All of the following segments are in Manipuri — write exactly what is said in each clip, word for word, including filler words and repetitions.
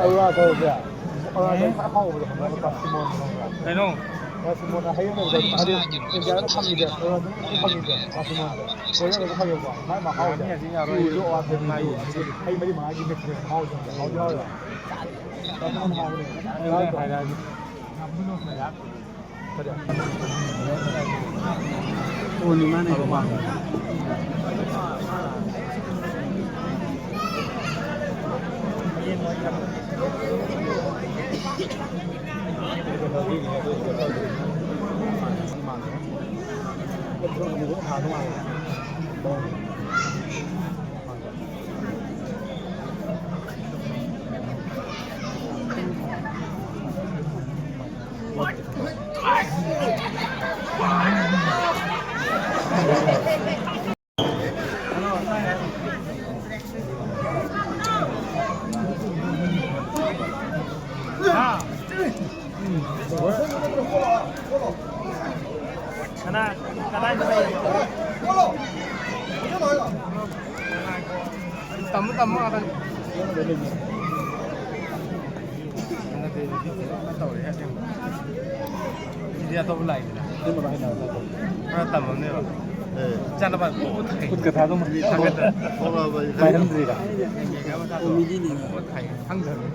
ꯑꯔꯨꯅꯥꯆꯜꯁꯦ, ꯑꯔꯨꯅꯥꯆꯜ ꯈ꯭ꯋꯥꯏ ꯍꯥꯎꯕꯗꯣ ꯈꯪꯕ꯭ꯔꯥ? ꯄꯥꯔꯁꯤꯃꯣꯟꯗꯣ ꯈꯪꯕ꯭ꯔꯥ? ꯀꯩꯅꯣ? ꯄꯥꯔꯁꯤꯃꯣꯟ ꯑꯍꯩꯕꯗꯣ ꯍꯥꯏꯗꯤ ꯏꯟꯗꯤꯌꯥꯗ ꯐꯪꯉꯤꯁꯦ, ꯑꯔꯨꯅꯥꯆꯜꯗ ꯐꯪꯉꯤꯁꯦ ꯄꯥꯔꯁꯤꯃꯣꯟꯁꯦ꯫ ꯀꯣꯔꯤꯌꯥꯗꯁꯨ ꯐꯪꯉꯦꯕꯀꯣ꯫ ꯃꯥꯏ ꯃꯍꯥꯎꯁꯦ꯫ ꯌꯥꯔꯅꯤ, ꯌꯥꯔꯣꯏ꯫ ꯆꯨꯔꯤꯁꯨ ꯑꯣ, ꯃꯥꯏ ꯍꯩ ꯃꯔꯤ ꯃꯉꯥꯒꯤ ꯃꯤꯛꯁꯅꯦ ꯃꯍꯥꯎꯁꯦ꯫ ꯍꯥꯎꯗꯤ ꯍꯥꯎꯋꯦꯕ꯫ ꯄꯥꯔꯁꯤꯃꯣꯟ ꯍꯥꯎꯕꯅꯦ꯫ ꯍꯥꯏꯔꯛꯑꯒꯦ꯫ ꯀꯅꯥ? ꯀꯗꯥꯏꯗ ꯂꯩ? ꯇꯝꯃꯣ, ꯇꯝꯃꯣ ꯉꯥꯛꯇꯪ꯫ ꯁꯤꯗꯤ ꯑꯇꯣꯞꯄ ꯂꯥꯛꯏꯗꯅ꯫ ꯈꯔ ꯇꯝꯃꯝꯅꯦꯕ꯫ ꯑꯦ꯫ ꯏꯆꯥꯅꯨꯄꯥ ꯄꯣꯠ ꯊꯥꯏ꯫ ꯈꯨꯠꯀ ꯊꯥꯗꯧ ꯃꯥꯜꯂꯤ꯫ ꯊꯥꯡꯒꯠꯇ꯫ ꯊꯣꯛꯂꯛꯑꯕ ꯑꯩ ꯈꯔ ꯄꯥꯏꯍꯟꯗ꯭ꯔꯤꯔꯥ? ꯄꯣꯠ ꯊꯥꯏ꯫ ꯈꯪꯗꯕꯅꯦ꯫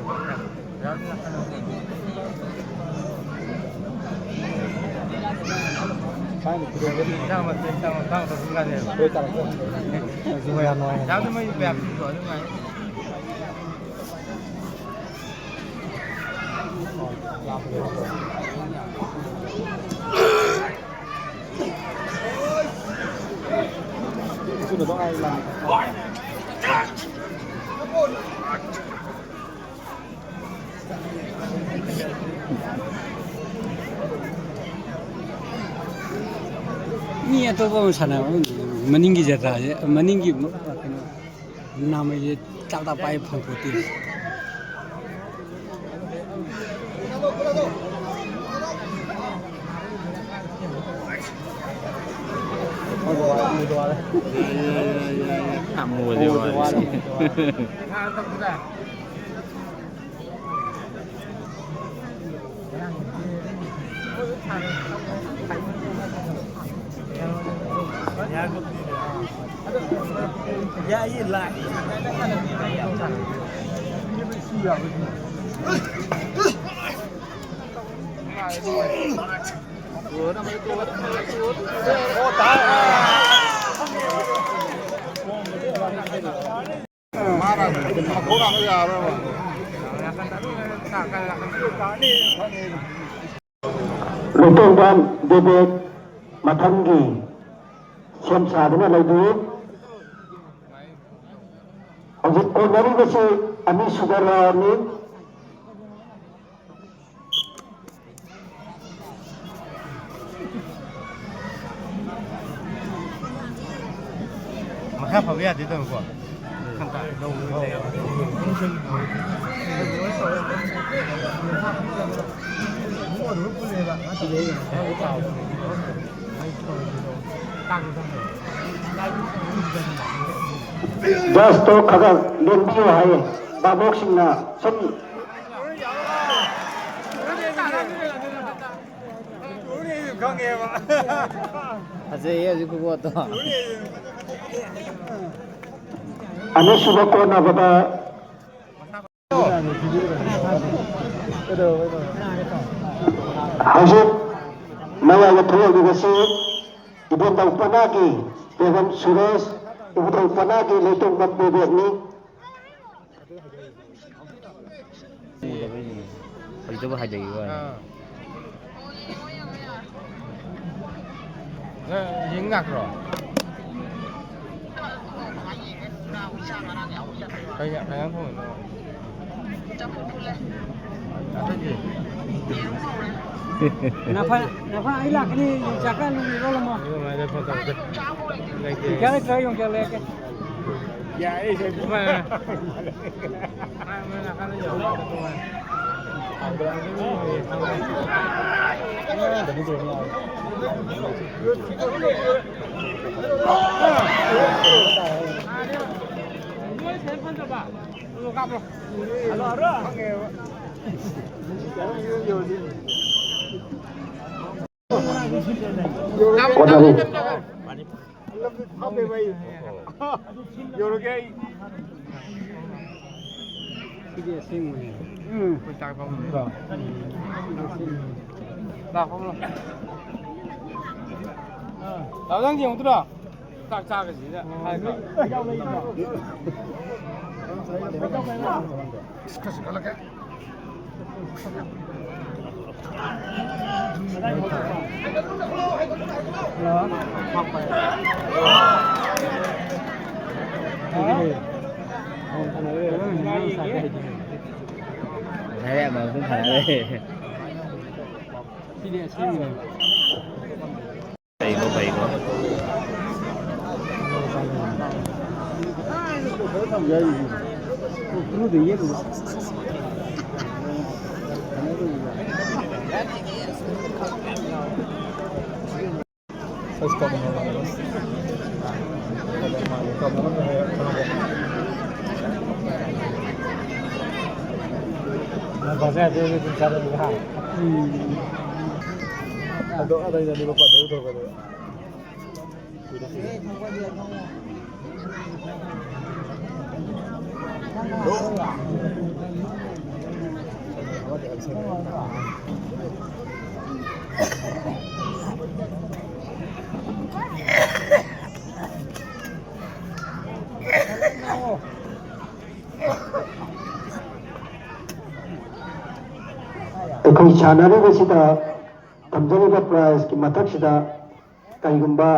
ꯃꯤ ꯑꯇꯣꯞꯄ ꯑꯃ ꯁꯥꯟꯅꯕ ꯑꯃ ꯃꯅꯤꯡꯒꯤ ꯖꯇ꯭ꯔꯥꯁꯦ, ꯃꯅꯤꯡꯒꯤ ꯀꯩꯅꯣ, ꯅꯥꯃꯩꯁꯦ ꯇꯥꯞ ꯇꯥꯞ ꯄꯥꯏ ꯐꯪꯄꯣꯠꯇꯦ꯫ ꯌꯥꯝ ꯃꯨꯗꯤ ꯋꯥꯔꯦ꯫ ꯃꯨꯗꯤ ꯋꯥꯔꯦ꯫ ꯂꯣꯏꯇꯣꯡꯕꯝ ꯕꯤꯕꯦꯛ ꯃꯊꯪꯒꯤ ꯁꯦꯝ ꯁꯥꯗꯨꯅ ꯂꯩꯕꯤꯌꯨ꯫ ꯍꯧꯖꯤꯛ ꯀꯣꯟꯅꯔꯤꯕꯁꯤ ꯑꯅꯤꯁꯨꯕ ꯔꯥꯎꯟꯅꯤ꯫ ꯃꯈꯥ ꯐꯕ ꯌꯥꯗꯦ ꯇꯧꯕꯀꯣ꯫ ꯖꯁꯇꯣ ꯈꯔ ꯈꯔ ꯂꯦꯡꯕꯤꯌꯨ ꯍꯥꯏꯌꯦ꯫ ꯚꯥꯕꯣꯛꯁꯤꯡꯅ ꯁꯨꯝ ꯐꯖꯩꯌꯦ ꯍꯧꯖꯤꯛ ꯈꯨꯕꯣꯠꯇꯣ꯫ ꯑꯅꯤꯁꯨꯕ ꯀꯣꯟꯅꯕꯗ ꯍꯧꯖꯤꯛ ꯃꯌꯥꯏꯗ ꯊꯣꯛꯂꯛꯂꯤꯕꯁꯤ ꯏꯕꯣꯟꯗꯧ ꯄꯅꯥꯒꯤ ꯕꯦꯒꯝ ꯁꯨꯔꯦꯁ, ꯏꯕꯣꯟꯗꯧ ꯄꯅꯥꯒꯤ ꯂꯩꯇꯣꯡꯕꯝ ꯕꯤꯕꯦꯛꯅꯤ꯫ ꯍꯩꯇꯕ ꯍꯥꯏꯗꯈꯤꯕ ꯋꯥꯅꯤ꯫ ꯑꯥ꯫ ꯅꯪ ꯌꯦꯡ ꯂꯥꯛꯇ꯭ꯔꯣ? ꯀꯩ, ꯀꯩ ꯏꯟꯖꯥꯡ ꯊꯣꯡꯉꯤꯅꯣ? ꯑꯇꯩꯗꯤ? ꯅꯐ-, ꯅꯐ ꯑꯩ ꯂꯥꯛꯀꯅꯤ, ꯌꯣꯡꯆꯥꯛꯀ ꯑꯂꯨꯒ ꯏꯔꯣꯜꯂꯝꯃꯣ꯫ ꯑꯗꯨ ꯉꯥꯏꯔꯦ, ꯐꯣꯟ ꯇꯧꯔꯛꯀꯦ꯫ ꯂꯩꯇꯦ꯫ ꯌꯣꯡꯆꯥꯛ ꯂꯩꯇ꯭ꯔꯒ ꯌꯣꯡꯆꯥꯛ ꯂꯩꯔꯛꯀꯦ꯫ ꯌꯥꯏꯌꯦ, ꯏꯆꯦ꯫ ꯍꯣꯠꯅꯔꯤ꯫ ꯍꯥꯞꯄꯦꯕ ꯑꯩ꯫ ꯌꯧꯔꯒꯦ ꯑꯩ꯫ ꯁꯤꯗꯤ ꯑꯁꯦꯡꯕꯅꯦ꯫ ꯎꯝ꯫ ꯑꯩꯈꯣꯏ ꯆꯥꯛ ꯐꯝꯕꯅꯦ꯫ ꯂꯥꯛ ꯐꯝꯂꯣ꯫ ꯂꯥꯛꯑꯣ, ꯅꯪ ꯌꯦꯡꯉꯨꯗ꯭ꯔꯣ? ꯆꯥꯛ ꯆꯥꯒꯁꯤꯗ ꯍꯥꯏꯈ꯭ꯔꯣ꯫ ꯉꯁꯥꯏ ꯑꯃ ꯑꯗꯨꯝ ꯐꯅꯔꯦ꯫ ꯐꯩꯀꯣ, ꯐꯩꯀꯣ꯫ ꯑꯩꯈꯣꯏ ꯁꯥꯟꯅꯔꯤꯕꯁꯤꯗ ꯊꯝꯖꯔꯤꯕ prizeꯀꯤ ꯃꯊꯛꯁꯤꯗ ꯀꯔꯤꯒꯨꯝꯕ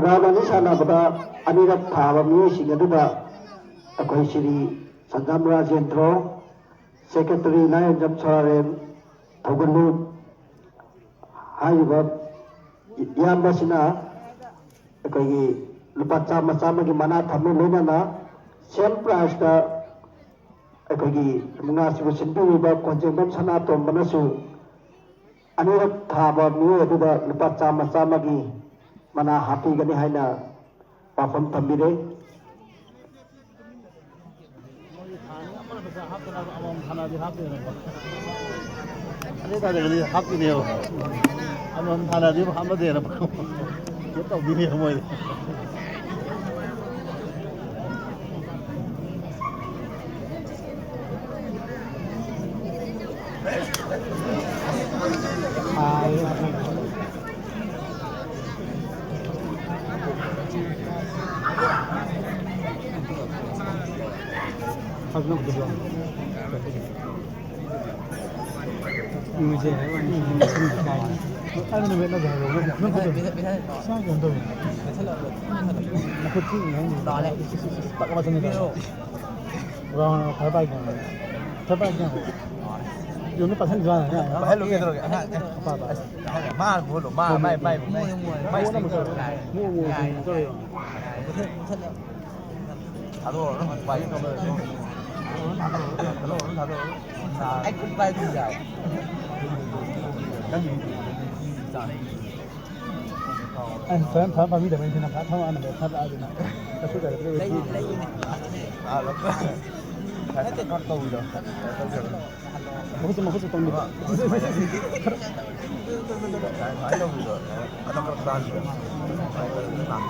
round ꯑꯅꯤ ꯁꯥꯟꯅꯕꯗ ꯑꯅꯤꯔꯛ ꯊꯥꯕ ꯃꯤꯑꯣꯏꯁꯤꯡ ꯑꯗꯨꯗ ꯑꯩꯈꯣꯏ ꯁ꯭ꯔꯤ ꯁꯟꯗꯥꯝ ꯔꯥꯖꯦꯟꯗ꯭ꯔꯣ, secretary ꯂꯥꯏꯔꯦꯝꯖꯝ ꯁꯣꯔꯥꯔꯦꯟ, ꯊꯧꯒꯜꯂꯨ ꯍꯥꯏꯔꯤꯕ ꯏꯌꯥꯝꯕꯁꯤꯅ ꯑꯩꯈꯣꯏꯒꯤ ꯂꯨꯄꯥ ꯆꯥꯝꯃ ꯆꯥꯝꯃꯒꯤ ꯃꯅꯥ ꯊꯝꯃꯤ꯫ ꯂꯣꯏꯅꯅ same prizeꯇ ꯑꯩꯈꯣꯏꯒꯤ ꯃꯨꯛꯅꯥꯁꯤꯕꯨ ꯁꯤꯟꯕꯤꯔꯤꯕ ꯀꯣꯟꯖꯦꯡꯕꯝ ꯁꯅꯥꯇꯣꯝꯕꯅꯁꯨ ꯑꯅꯤꯔꯛ ꯊꯥꯕ ꯃꯤꯑꯣꯏ ꯑꯗꯨꯗ ꯂꯨꯄꯥ ꯆꯥꯝꯃ ꯆꯥꯝꯃꯒꯤ ꯃꯅꯥ ꯍꯥꯞꯄꯤꯒꯅꯤ ꯍꯥꯏꯅ ꯋꯥꯐꯝ ꯊꯝꯕꯤꯔꯦ꯫ ꯑꯅꯤ ꯊꯥꯗꯕꯗꯤ ꯍꯥꯞꯇꯣꯏꯅꯦꯕ꯫ ꯑꯃꯃꯝ ꯊꯥꯅꯗꯤ ꯍꯥꯞꯅꯗꯦꯅ꯫ ꯇꯧꯗꯣꯏꯅꯦ ꯃꯣꯏꯗꯤ꯫ ꯄꯥꯏꯍꯜꯂꯨ ꯀꯩꯗꯧꯔꯒꯦ? ꯑꯉꯥꯡꯅꯦ꯫ ꯑꯄꯥꯕ꯫ ꯑꯁ, ꯃꯥ ꯍꯥꯟꯅ ꯄꯨꯍꯜꯂꯣ꯫ ꯃꯥ, ꯃꯥꯏ, ꯃꯥꯏ, ꯃꯥꯏ, ꯃꯥꯏ ꯁꯤꯡ ꯇꯧꯔꯒ꯫ ꯃꯨꯛ, ꯃꯨꯛ, ꯃꯨꯛ ꯇꯧꯔꯒ꯫ ꯊꯥꯗꯣꯛꯑꯣ, ꯅꯪ ꯄꯥꯏ ꯇꯧꯔꯣ꯫ ꯊꯥꯗꯣꯛꯑꯣ, ꯊꯥꯗꯣꯛꯑꯣ, ꯊꯥꯗꯣꯛꯑꯣ꯫ ꯑꯩ ꯈꯨꯠ ꯄꯥꯏꯗ꯭ꯔꯁꯨ ꯌꯥꯏ꯫ ꯅꯪꯒꯤ ꯑꯩ ꯐꯖꯅ ꯐꯖꯅ ꯐꯝꯕꯤꯗꯕꯩꯅꯤ, ꯅꯪ ꯐꯖꯅ ꯐꯝꯃꯛꯑꯅꯤ, ꯐꯖꯅ ꯐꯝꯃꯛꯑꯗꯤ ꯅꯪ ꯀꯩꯁꯨ ꯀꯩꯅꯣ ꯇꯧꯔꯣꯏ꯫ ꯂꯩ-, ꯂꯩ-, ꯅꯠꯇꯦ, ꯈꯔ ꯇꯧꯕꯤꯔꯣ꯫ ꯃꯈꯨꯠꯁꯦ, ꯃꯈꯨꯠꯁꯦ ꯇꯧꯕꯤꯔꯣ꯫ ꯁꯨꯃꯥꯏꯅ ꯇꯧꯕꯤꯔꯣ꯫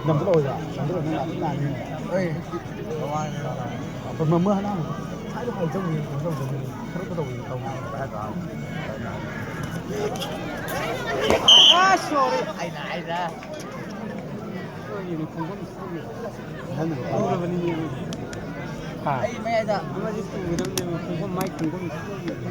ꯅꯝꯁꯤꯜꯂꯛꯑꯣꯏꯗ, ꯅꯝꯁꯤꯜꯂꯛꯑꯣꯏꯗ, ꯅꯪ ꯅꯥꯅꯤ꯫ ꯑꯩ ꯃꯃꯥ ꯍꯥꯏꯅ ꯍꯥꯏꯗꯣ ꯀꯩꯅꯣ ꯇꯧꯕꯤꯌꯨ, ꯀꯩꯅꯣ ꯇꯧꯕꯤꯌꯨ, ꯈꯔ ꯇꯧꯕꯤꯌꯨ, ꯇꯧꯕꯤꯌꯨ꯫ ꯑꯥ, sorry꯫ ꯑꯩꯅ ꯍꯥꯏꯗ꯭ꯔꯥ? ꯁꯣꯏꯔꯤꯅꯤ, ꯈꯣꯡꯐꯝ ꯁꯣꯏꯔꯤꯅꯤ꯫ ꯍꯥ? ꯑꯩ ꯃꯌꯥꯏꯗ ꯑꯃꯗꯤ ꯇꯨꯒꯗꯕꯅꯦꯕ, ꯈꯣꯡꯐꯝ, ꯃꯥꯏ ꯈꯣꯡꯐꯝ ꯁꯣꯏꯔꯤꯅꯤ꯫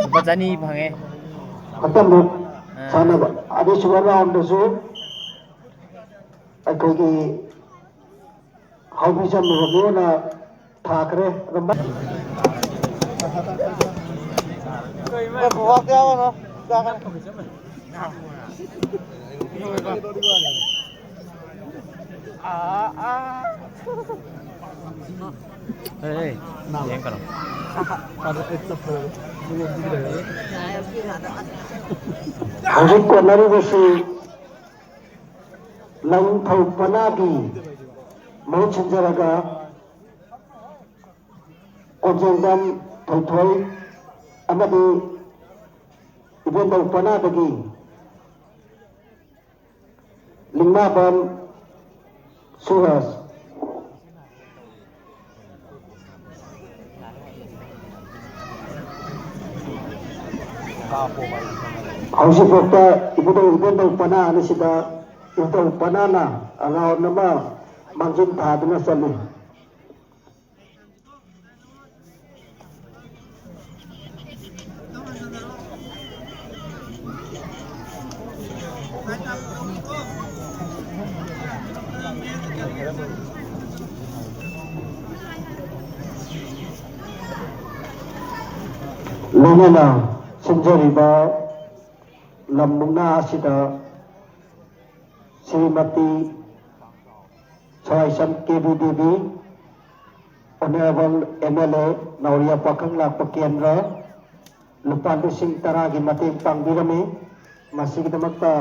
ꯂꯨꯄꯥ ꯆꯅꯤ ꯐꯪꯉꯦ꯫ ꯑꯀꯟꯕ ꯑꯥ꯫ ꯁꯥꯟꯅꯕ꯫ ꯑꯅꯤꯁꯨꯕ ꯔꯥꯎꯟꯗꯁꯨ ꯑꯩꯈꯣꯏꯒꯤ ꯍꯥꯎꯕꯤ ꯆꯝꯕ ꯔꯣꯃꯤꯌꯣꯅ ꯊꯥꯈ꯭ꯔꯦ꯫ ꯑꯗꯨꯝ ꯑꯦ, ꯌꯦꯡ ꯀꯩꯅꯣ꯫ ꯍꯧꯖꯤꯛ ꯀꯣꯟꯅꯔꯤꯕꯁꯤ ꯂꯪꯊꯧ ꯄꯅꯥꯒꯤ ꯃꯍꯨꯠ ꯁꯤꯟꯖꯔꯒ ꯀꯣꯟꯖꯦꯡꯕꯝ ꯊꯣꯏꯊꯣꯏ ꯑꯃꯗꯤ ꯏꯕꯦꯟꯗꯧ ꯄꯅꯥꯗꯒꯤ ꯂꯤꯡꯃꯥꯕꯝ ꯁꯨꯔꯖ꯫ ꯍꯧꯖꯤꯛꯐꯥꯎꯗ ꯏꯕꯨꯙꯧ ꯏꯕꯦꯟꯗꯧ ꯄꯅꯥ ꯑꯅꯤꯁꯤꯗ ꯏꯕꯨꯙꯧ ꯄꯅꯥꯅ ꯔꯥꯎꯟ ꯑꯃ ꯃꯥꯡꯖꯤꯟ ꯊꯥꯗꯨꯅ ꯆꯠꯂꯤ꯫ ꯂꯣꯏꯅꯅ ꯁꯤꯟꯖꯔꯤꯕ ꯂꯝ ꯃꯨꯛꯅꯥ ꯑꯁꯤꯗ Shrimati Soisam K B Devi, honourable M L A Naoriya Pakhanglakpa ꯀꯦꯟꯗ꯭ꯔ, ꯂꯨꯄꯥ ꯂꯤꯁꯤꯡ ꯇꯔꯥꯒꯤ ꯃꯇꯦꯡ ꯄꯥꯡꯕꯤꯔꯝꯃꯤ꯫ ꯃꯁꯤꯒꯤꯗꯃꯛꯇ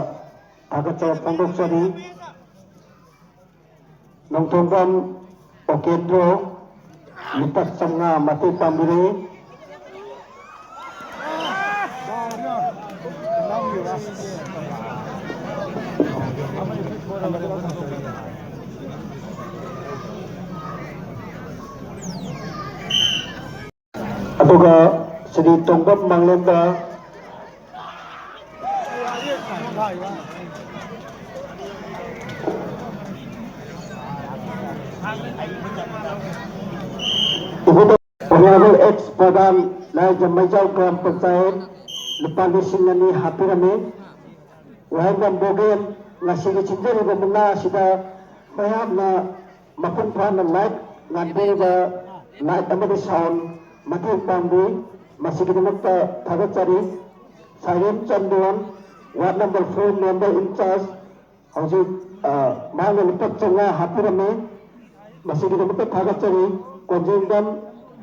ꯊꯥꯒꯠꯆꯕ ꯐꯣꯡꯗꯣꯛꯆꯔꯤ꯫ ꯅꯣꯡꯊꯣꯡꯕꯝ ꯑꯣꯀꯦꯟꯗ꯭ꯔꯣ, ꯂꯨꯄꯥ ꯆꯥꯝꯃꯉꯥ ꯃꯇꯦꯡ ꯄꯥꯡꯕꯤꯔꯛꯏ꯫ ꯑꯗꯨꯒ ꯁ꯭ꯔꯤ ꯇꯣꯡꯕꯝ ꯃꯥꯡꯂꯦꯝꯕ꯫ ꯏꯕꯨꯙꯧ ꯑꯦꯛꯁ ꯄ꯭ꯔꯙꯥꯟ ꯂꯥꯏꯖꯝ ꯃꯩꯖꯥꯎ ꯒ꯭ꯔꯥꯝ ꯄꯟꯆꯥꯌꯠ ꯂꯨꯄꯥ ꯂꯤꯁꯤꯡ ꯑꯅꯤ ꯍꯥꯞꯄꯤꯔꯝꯃꯤ꯫ ꯋꯥꯍꯦꯡꯕꯝ ꯕꯣꯒꯦꯟ, ꯉꯁꯤꯒꯤ ꯁꯤꯟꯖꯔꯤꯕ ꯃꯨꯛꯅꯥ ꯑꯁꯤꯗ ꯃꯌꯥꯝꯅ ꯃꯄꯨꯡ ꯐꯥꯅ ꯂꯥꯏꯠ ꯉꯥꯟꯕꯤꯔꯤꯕ ꯂꯥꯏꯠ ꯑꯃꯗꯤ ꯁꯥꯎꯟ ꯃꯇꯦꯡ ꯄꯥꯡꯕꯤ, ꯃꯁꯤꯒꯤꯗꯃꯛꯇ ꯊꯥꯒꯠꯆꯔꯤ꯫ Sairem Chandan, ward number four member in charge, ꯍꯧꯖꯤꯛ, ꯑ, ꯃꯍꯥꯛꯅ ꯂꯨꯄꯥ ꯆꯥꯝꯃꯉꯥ ꯍꯥꯞꯄꯤꯔꯝꯃꯤ꯫ ꯃꯁꯤꯒꯤꯗꯃꯛꯇ ꯊꯥꯒꯠꯆꯔꯤ꯫ ꯀꯣꯟꯖꯦꯡꯕꯝ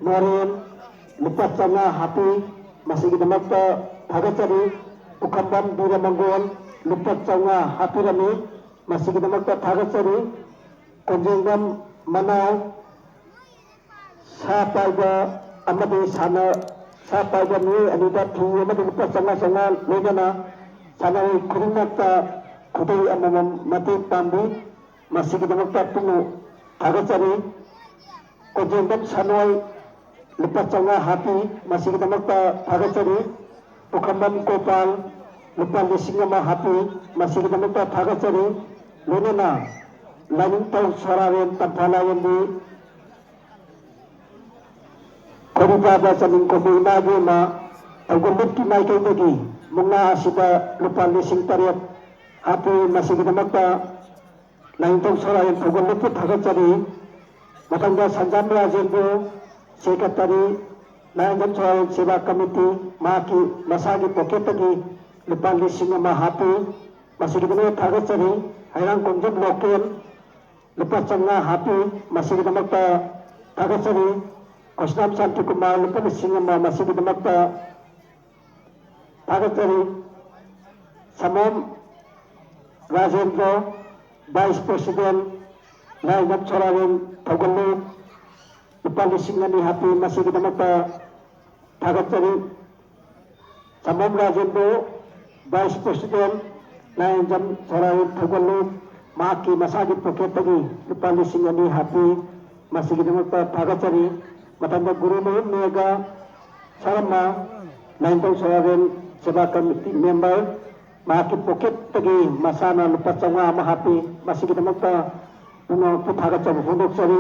ꯅꯣꯔꯦꯟ ꯂꯨꯄꯥ ꯆꯥꯝꯃꯉꯥ ꯍꯥꯞꯄꯤ꯫ ꯃꯁꯤꯒꯤꯗꯃꯛꯇ ꯊꯥꯒꯠꯆꯔꯤ꯫ ꯄꯨꯈꯝꯕꯝ ꯕꯤꯔꯃꯪꯒꯣꯜ ꯂꯨꯄꯥ ꯆꯥꯝꯃꯉꯥ ꯍꯥꯞꯄꯤꯔꯝꯃꯤ꯫ ꯃꯁꯤꯒꯤꯗꯃꯛꯇ ꯊꯥꯒꯠꯆꯔꯤ꯫ ꯀꯣꯟꯖꯦꯡꯕꯝ ꯃꯅꯥꯎ ꯁꯥ ꯄꯥꯏꯕ ꯑꯃꯗꯤ ꯁꯥꯟꯅ-, ꯁꯥ ꯄꯥꯏꯕ ꯃꯤꯑꯣꯏ ꯑꯅꯤꯗ ꯐꯤ ꯑꯃꯗꯤ ꯂꯨꯄꯥ ꯆꯥꯝꯃꯉꯥ ꯆꯥꯝꯃꯉꯥ ꯂꯣꯏꯅꯅ ꯁꯥꯟꯅꯔꯣꯏ ꯈꯨꯗꯤꯡꯃꯛꯇ ꯈꯨꯗꯩ ꯑꯃꯃꯝ ꯃꯇꯦꯡ ꯄꯥꯡꯕꯤ꯫ ꯃꯁꯤꯒꯤꯗꯃꯛꯇ ꯄꯨꯟꯅ ꯊꯥꯒꯠꯆꯔꯤ꯫ ꯀꯣꯟꯖꯦꯡꯕꯝ ꯁꯥꯅꯣꯏ ꯂꯨꯄꯥ ꯆꯥꯝꯃꯉꯥ ꯍꯥꯞꯄꯤ꯫ ꯃꯁꯤꯒꯤꯗꯃꯛꯇ ꯊꯥꯒꯠꯆꯔꯤ꯫ ꯄꯨꯈꯝꯕꯝ ꯒꯣꯄꯥꯜ ꯂꯨꯄꯥ ꯂꯤꯁꯤꯡ ꯑꯃ ꯍꯥꯞꯄꯤ꯫ ꯃꯁꯤꯒꯤꯗꯃꯛꯇ ꯊꯥꯒꯠꯆꯔꯤ꯫ ꯂꯣꯏꯅꯅ ꯂꯥꯏꯅꯤꯡꯊꯧ ꯁꯣꯔꯥꯔꯦꯟ ꯇꯝꯐꯥ ꯂꯥꯏꯔꯦꯝꯕꯤ ꯈꯣꯏꯔꯤꯄꯥꯕ ꯆꯅꯤꯡꯈꯣꯝꯕ ꯏꯃꯥ ꯏꯕꯦꯝꯃ ꯊꯧꯒꯜ ꯂꯨꯞꯀꯤ ꯃꯥꯏꯀꯩꯗꯒꯤ ꯃꯨꯛꯅꯥ ꯑꯁꯤꯗ ꯂꯨꯄꯥ ꯂꯤꯁꯤꯡ ꯇꯔꯦꯠ ꯍꯥꯞꯄꯤ꯫ ꯃꯁꯤꯒꯤꯗꯃꯛꯇ ꯂꯥꯏꯅꯤꯡꯊꯧ ꯁꯣꯔꯥꯌꯦꯟ ꯊꯧꯒꯜ ꯂꯨꯞꯄꯨ ꯊꯥꯒꯠꯆꯔꯤ꯫ ꯃꯊꯪꯗ ꯁꯟꯖꯥꯝ ꯔꯥꯖꯦꯟꯗ꯭ꯔꯣ, ꯁꯦꯀ꯭ꯔꯦꯇꯔꯤ, ꯂꯥꯏꯅꯤꯡꯊꯧ ꯁꯣꯔꯥꯌꯦꯟ ꯁꯦꯕꯥ ꯀꯃꯤꯇꯤ, ꯃꯍꯥꯛꯀꯤ ꯃꯁꯥꯒꯤ ꯄꯣꯀꯦꯠꯇꯒꯤ ꯂꯨꯄꯥ ꯂꯤꯁꯤꯡ ꯑꯃ ꯍꯥꯞꯄꯤ꯫ ꯃꯁꯤꯒꯤꯗꯃꯛ ꯊꯥꯒꯠꯆꯔꯤ꯫ ꯍꯩꯔꯥꯡꯒꯣꯟ ꯂꯣꯀꯦꯜ ꯂꯨꯄꯥ ꯆꯥꯝꯃꯉꯥ ꯍꯥꯞꯄꯤ꯫ ꯃꯁꯤꯒꯤꯗꯃꯛꯇ ꯊꯥꯒꯠꯆꯔꯤ꯫ ꯈꯣꯏꯁꯅꯥꯝ ꯁꯥꯟꯇꯤꯀꯨꯃꯥꯔ ꯂꯨꯄꯥ ꯂꯤꯁꯤꯡ ꯑꯃ, ꯃꯁꯤꯒꯤꯗꯃꯛꯇ ꯊꯥꯒꯠꯆꯔꯤ꯫ ꯁꯃꯣꯝ ꯔꯥꯖꯦꯟꯗ꯭ꯔꯣ, ꯚꯥꯏꯁ ꯄ꯭ꯔꯦꯁꯤꯗꯦꯟ, ꯂꯥꯏꯔꯦꯝꯕꯝ ꯁꯣꯔꯥꯔꯦꯟ ꯊꯧꯒꯜꯂꯨ, ꯂꯨꯄꯥ ꯂꯤꯁꯤꯡ ꯑꯅꯤ ꯍꯥꯞꯄꯤ꯫ ꯃꯁꯤꯒꯤꯗꯃꯛꯇ ꯊꯥꯒꯠꯆꯔꯤ꯫ ꯁꯃꯣꯝ ꯔꯥꯖꯦꯟꯗ꯭ꯔꯣ, ꯚꯥꯏꯁ ꯄ꯭ꯔꯦꯁꯤꯗꯦꯟ, ꯂꯥꯏꯔꯦꯝꯕꯝ ꯁꯣꯔꯥꯔꯦꯟ ꯊꯧꯒꯜꯂꯨ, ꯃꯍꯥꯛꯀꯤ ꯃꯁꯥꯒꯤ ꯄꯣꯀꯦꯠꯇꯒꯤ ꯂꯨꯄꯥ ꯂꯤꯁꯤꯡ ꯑꯅꯤ ꯍꯥꯞꯄꯤ꯫ ꯃꯁꯤꯒꯤꯗꯃꯛꯇ ꯊꯥꯒꯠꯆꯔꯤ꯫ ꯃꯊꯪꯗ ꯒꯨꯔꯨ ꯃꯌꯨꯝ ꯃꯦꯒꯥ, ꯁꯔꯃ, ꯂꯥꯏꯅꯤꯡꯊꯧ ꯁꯣꯔꯥꯔꯦꯟ ꯁꯦꯕꯥ ꯀꯃꯤꯇꯤ ꯃꯦꯝꯕꯔ, ꯃꯍꯥꯛꯀꯤ ꯄꯣꯀꯦꯠꯇꯒꯤ ꯃꯁꯥꯅ ꯂꯨꯄꯥ ꯆꯥꯝꯃꯉꯥ ꯑꯃ ꯍꯥꯞꯄꯤ꯫ ꯃꯁꯤꯒꯤꯗꯃꯛꯇ ꯄꯨꯝꯅꯃꯛꯄꯨ ꯊꯥꯒꯠꯆꯕ ꯐꯣꯡꯗꯣꯛꯆꯔꯤ꯫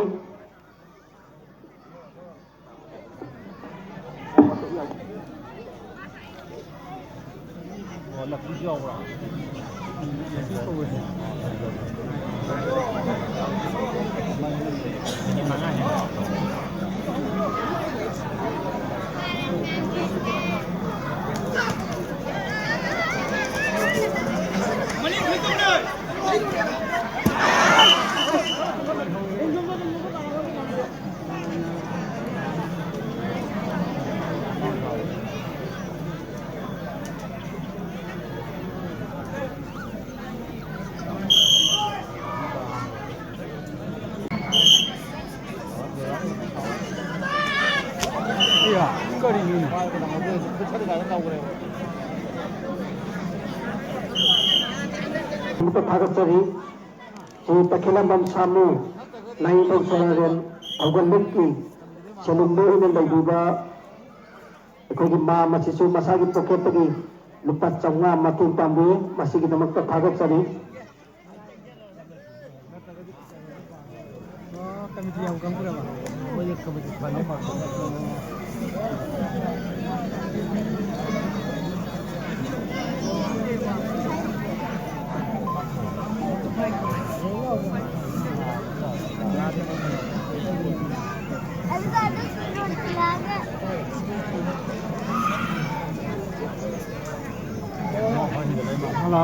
ꯑꯃꯨꯛꯇ ꯊꯥꯒꯠꯆꯔꯤ꯫ ꯁ꯭ꯔꯤ ꯇꯈꯦꯂꯝꯕꯝ ꯁꯥꯃꯨ, ꯂꯥꯏꯅꯤꯡꯊꯧ ꯁꯣꯔꯥꯔꯦꯟ ꯊꯧꯒꯜ ꯂꯨꯞꯀꯤ ꯁꯦꯂꯨꯡꯗ ꯑꯣꯏꯅ ꯂꯩꯕꯤꯕ ꯑꯩꯈꯣꯏꯒꯤ ꯃꯥꯝ ꯑꯁꯤꯁꯨ ꯃꯁꯥꯒꯤ ꯄꯣꯀꯦꯠꯇꯒꯤ ꯂꯨꯄꯥ ꯆꯥꯝꯃꯉꯥ ꯃꯇꯦꯡ ꯄꯥꯡꯕꯤ꯫ ꯃꯁꯤꯒꯤꯗꯃꯛꯇ ꯊꯥꯒꯠꯆꯔꯤ꯫ ꯍꯜꯂꯣ꯫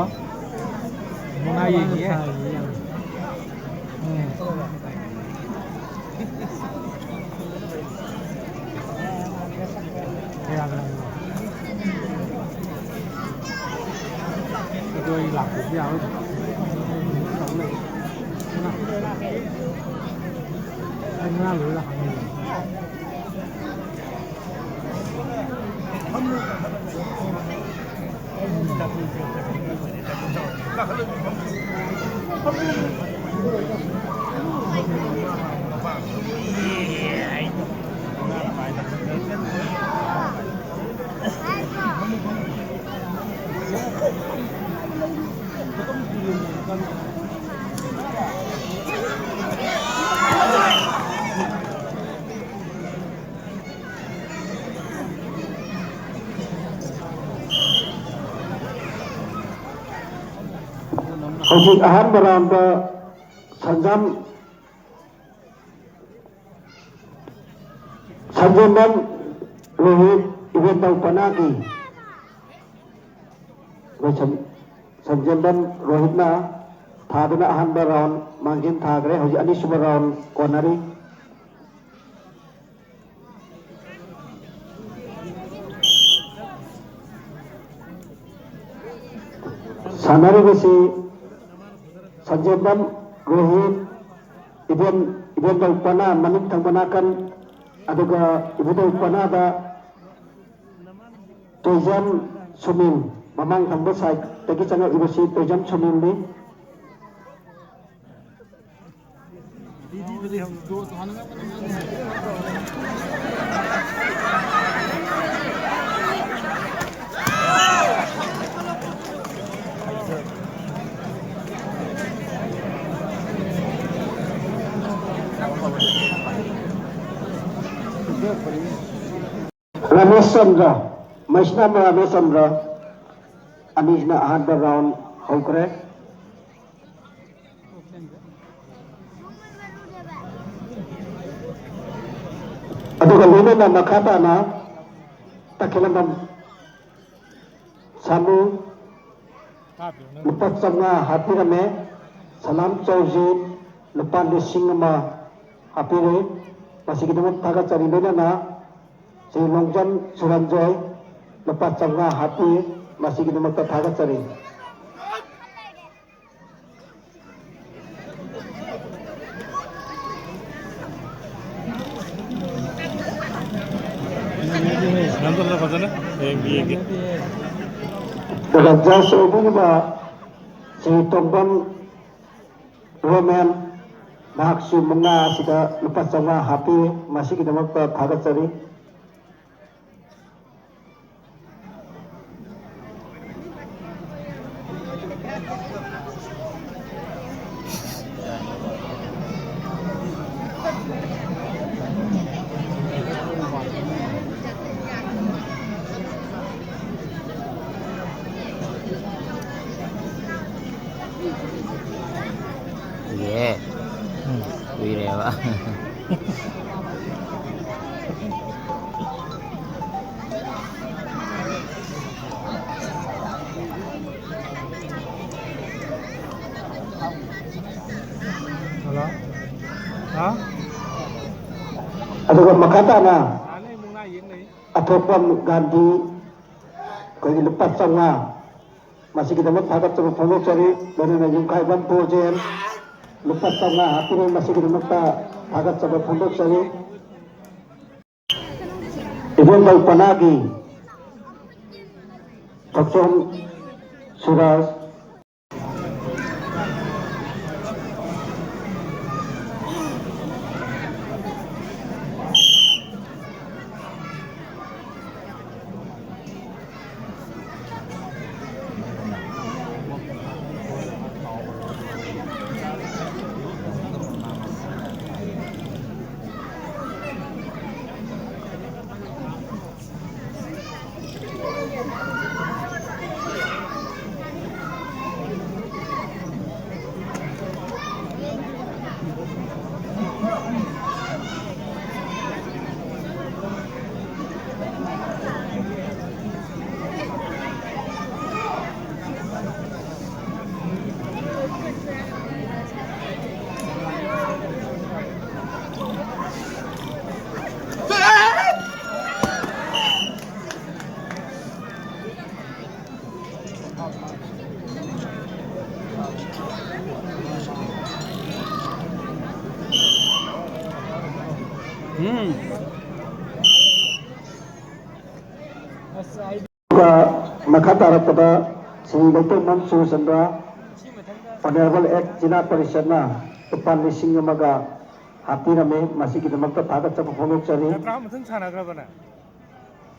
ꯃꯨꯛꯅꯥ ꯌꯦꯡꯉꯤꯌꯦ꯫ ꯎꯝ꯫ ꯑꯗꯨ ꯑꯩ ꯂꯥꯛꯄꯁꯨ ꯌꯥꯔꯣꯏ꯫ ꯑꯩ ꯉꯔꯥꯡ ꯂꯣꯏꯔ ꯍꯪꯉꯤ꯫ ꯍꯧꯖꯤꯛ ꯑꯍꯥꯟꯕ ꯔꯥꯎꯟꯗ ꯁꯟꯖꯝ, ꯁꯟꯖꯦꯝꯕꯝ ꯔꯣꯍꯤꯠ, ꯏꯕꯦꯟꯗꯧ ꯄꯅꯥꯒꯤ꯫ ꯑꯩꯈꯣꯏ ꯁꯟ-, ꯁꯟꯖꯦꯝꯕꯝ ꯔꯣꯍꯤꯠꯅ ꯊꯥꯗꯨꯅ ꯑꯍꯥꯟꯕ ꯔꯥꯎꯟ ꯃꯥꯡꯖꯤꯟ ꯊꯥꯈ꯭ꯔꯦ꯫ ꯍꯧꯖꯤꯛ ꯑꯅꯤꯁꯨꯕ ꯔꯥꯎꯟ ꯀꯣꯟꯅꯔꯤ꯫ ꯁꯥꯟꯅꯔꯤꯕꯁꯤ ꯁꯟꯖꯦꯝꯕꯝ ꯔꯣꯍꯤꯠ, ꯏꯕꯦꯟ, ꯏꯕꯦꯟꯗꯧ ꯄꯅꯥ ꯃꯅꯤꯡ ꯊꯪꯕ ꯅꯥꯀꯟ, ꯑꯗꯨꯒ ꯏꯕꯨꯙꯧ ꯄꯅꯥꯗ ꯇꯣꯏꯖꯝ ꯁꯨꯅꯤꯜ, ꯃꯃꯥꯡ ꯊꯪꯕ ꯁꯥꯏꯠꯇꯒꯤ ꯆꯪꯉꯛꯂꯤꯕꯁꯤ ꯇꯣꯏꯖꯝ ꯁꯨꯅꯤꯜꯅꯤ꯫ ꯔꯥꯃꯦꯁ ꯆꯟꯗ꯭ꯔ, ꯃꯩꯁꯅꯥꯝ ꯔꯥꯃꯦꯁ ꯆꯟꯗ꯭ꯔ ꯑꯅꯤꯁꯤꯅ ꯑꯍꯥꯟꯕ ꯔꯥꯎꯟ ꯍꯧꯈ꯭ꯔꯦ꯫ ꯑꯗꯨꯒ ꯂꯣꯏꯅꯅ ꯃꯈꯥ ꯇꯥꯅ ꯇꯈꯦꯂꯝꯕꯝ ꯁꯥꯃꯨ ꯂꯨꯄꯥ ꯆꯥꯝꯃꯉꯥ ꯍꯥꯞꯄꯤꯔꯝꯃꯦ꯫ ꯁꯂꯥꯝ ꯆꯧꯖꯤ ꯂꯨꯄꯥ ꯂꯤꯁꯤꯡ ꯑꯃ ꯍꯥꯞꯄꯤꯔꯦ꯫ ꯃꯁꯤꯒꯤꯗꯃꯛ ꯊꯥꯒꯠꯆꯔꯤ꯫ ꯂꯣꯏꯅꯅ ꯁ꯭ꯔꯤ ꯂꯣꯡꯖꯝ ꯁꯨꯔꯟꯖꯣꯏ ꯂꯨꯄꯥ ꯆꯥꯝꯃꯉꯥ ꯍꯥꯞꯄꯤ꯫ ꯃꯁꯤꯒꯤꯗꯃꯛꯇ ꯊꯥꯒꯠꯆꯔꯤ꯫ ꯐꯖꯅ ꯌꯦꯡꯒꯦ꯫ ꯔꯟꯖꯥ ꯁꯣꯏꯕꯤꯔꯤꯕ ꯁ꯭ꯔꯤ ꯇꯣꯡꯕꯝ ꯔꯣꯃꯦꯟ, ꯃꯍꯥꯛꯁꯨ ꯃꯨꯛꯅꯥ ꯑꯁꯤꯗ ꯂꯨꯄꯥ ꯆꯥꯝꯃꯉꯥ ꯍꯥꯞꯄꯤ꯫ ꯃꯁꯤꯒꯤꯗꯃꯛꯇ ꯊꯥꯒꯠꯆꯔꯤ꯫ ꯍꯜꯂꯣ꯫ ꯍꯥ? ꯑꯗꯨꯒ ꯃꯈꯥ ꯇꯥꯅ ꯑꯥ, ꯂꯩ, ꯃꯨꯛꯅꯥ ꯌꯦꯡ ꯂꯩ꯫ ꯑꯊꯣꯛꯄꯝ ꯒꯥꯟꯙꯤ, ꯑꯩꯈꯣꯏꯒꯤ ꯂꯨꯄꯥ ꯆꯥꯝꯃꯉꯥ, ꯃꯁꯤꯒꯤꯗꯃꯛ ꯊꯥꯒꯠꯆꯕ ꯐꯣꯡꯗꯣꯛꯆꯔꯤ꯫ ꯂꯣꯏꯅꯅ ꯌꯨꯝꯈꯥꯏꯕꯝ ꯄ꯭ꯔꯣꯖꯦꯟ ꯂꯨꯄꯥ ꯆꯥꯝꯃꯉꯥ ꯍꯥꯞꯄꯤꯔꯦ, ꯃꯁꯤꯒꯤꯗꯃꯛꯇ ꯊꯥꯒꯠꯆꯕ ꯐꯣꯡꯗꯣꯛꯆꯔꯤ꯫ ꯏꯕꯣꯝꯕꯧ ꯄꯅꯥꯒꯤ ꯊꯣꯛꯆꯣꯝ ꯁꯨꯔꯖ꯫ ꯎꯝ꯫ ꯑꯗꯨꯒ ꯃꯈꯥ ꯇꯥꯔꯛꯄꯗ ꯁ꯭ꯔꯤ ꯂꯩꯇꯣꯡꯕꯝ ꯁꯨꯔꯆꯟꯗ꯭ꯔ, Honourable ex ꯖꯤꯂꯥ ꯄꯔꯤꯁꯠꯅ ꯂꯨꯄꯥ ꯂꯤꯁꯤꯡ ꯑꯃꯒ ꯍꯥꯞꯄꯤꯔꯝꯃꯤ꯫ ꯃꯁꯤꯒꯤꯗꯃꯛꯇ ꯊꯥꯒꯠꯆꯕ ꯐꯣꯡꯗꯣꯛꯆꯔꯤ꯫ ꯖꯇ꯭ꯔꯥ ꯃꯊꯪ ꯁꯥꯟꯅꯈ꯭ꯔꯕꯅꯦ?